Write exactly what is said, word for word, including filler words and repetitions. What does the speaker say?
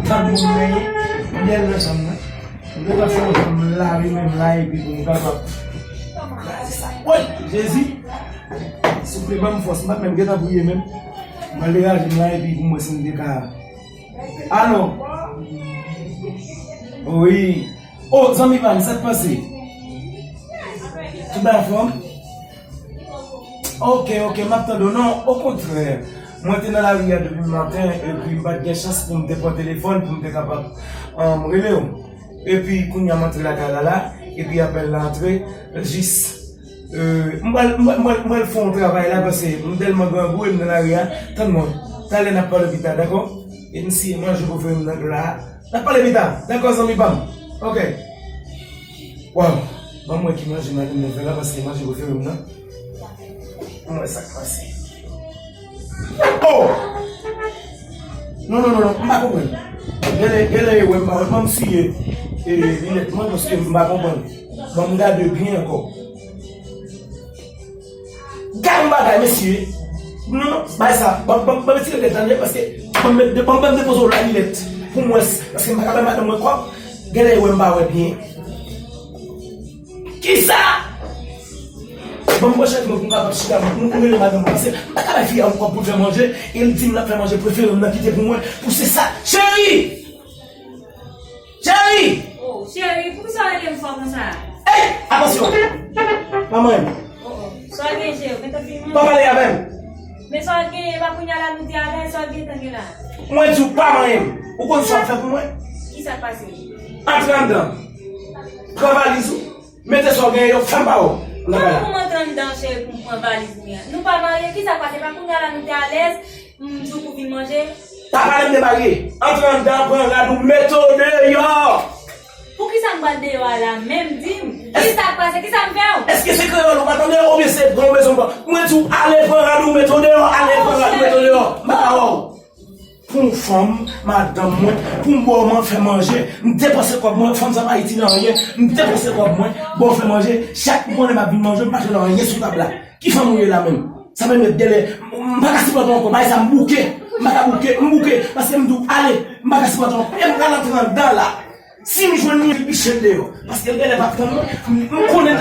Tann moun nan ye, m dèyè l nan chanm nan. M gentan fè yon chanm lave men m la epi pou m kapab kraze sa. Woy! Jezi! Souple ban m fòs, m pa t menm gentan priye menm. M al degaje m la epi pou m wè si m te ka. Alo! Wi! Oh, zanmi pa m, sa k pase? Tout bagay anfòm? Ok, ok, m ap tande w. Non, okontrè, mwen te nan lari a depi maten, epi m pa t gen chans pou m te pran telefòn, pou m te kapab, um, rele w. Epi kounye a m antre lakay la la, epi apèl la antre, jis, euh, m pral, m pral, m pral, m pral fè yon travay la, paske m tèlman grangou e m nan lari a. Tann mwen, talè n ap pale pita, dakò? E m siye manje pou fè m nan la. N ap pale pita, dakò, zanmi pa m? Ok. Waw, ban m wè ki manje madanm nan fè la, paske manje prefere m nan. Ban m wè sa k pase. Oh! Non, non, non, non, m pa konprann. Genlè, genlè e wè m pa wè, ban m siye, e, linèt mwen, paske m pa konprann. Ban m gade byen ankò. Gad yon bagay, mesye. Non, non, bay sa. Ban, ban, ban m retire lèt la, paske ban m met, ban, ban m depoze w la, lèt. Pou m wè, paske m pa ka bay madanm mwen kòb. Genlè wè m pa wè byen. Kisa? Ban m branche mwen pou m kapab chita, pou m rele madanm mwen. Paske m pa ka bay fi a yon kòb pou l fè manje, e l di m l ap fè manje prefere m nan kite pou mwen. Pou se sa. Cheri! Cheri! Oh, cheri, poukisa w rele m fò konsa? Ey! Atansyon! Manman! Oh, oh. Sa w gen, cheri? Mete fim an. Pa pale avè m! Men sa w gen, e pa kounye a la nou te alèz, sa w gen tan gen la? Mwen di w pa manyen m. Ou konn sa w ap fè pou mwen? Kisa k pase? Antre anndan. Pran valiz ou. Mete sa w genyen yo, fè m pa wè w. Kòman pou m antre anndan, cheri, pou m pran valiz mwen an? Nou pa marye, kisa k pase? Pa kounye a la nou te alèz, m di w pou vin manje. Pa pale m de marye. Antre anndan, pran rad ou, mete w deyò. Poukisa m pral deyò a la menm, di m? Kisa k pase? Kisa m fè w? Èske se kreyòl ou pa tande oubyen se bon bezwen pran? Mwen di w ale pran rad ou, mete w deyò, ale pran rad ou, mete w deyò. M pa ka wè w. Pou yon fanm, madanm mwen, pou m ba w man fè manje, m depanse kòb mwen, fanm sa pa itil anyen, m depanse kòb mwen, ba w fè manje, chak mwannen m ap vin manje, m pa jwenn anyen sou tab la. Ki fanm ou ye la menm? Sa menm met dèlè, m pa ka sipòte w ankò, bagay sa m bouke, m pa ka bouke, m bouke, paske m di w ale, m pa ka sipòte w ankò, e m pral antre anndan la. Si m jwenn li, m piche l deyò, paske l genlè p ap tann mwen, m konnen l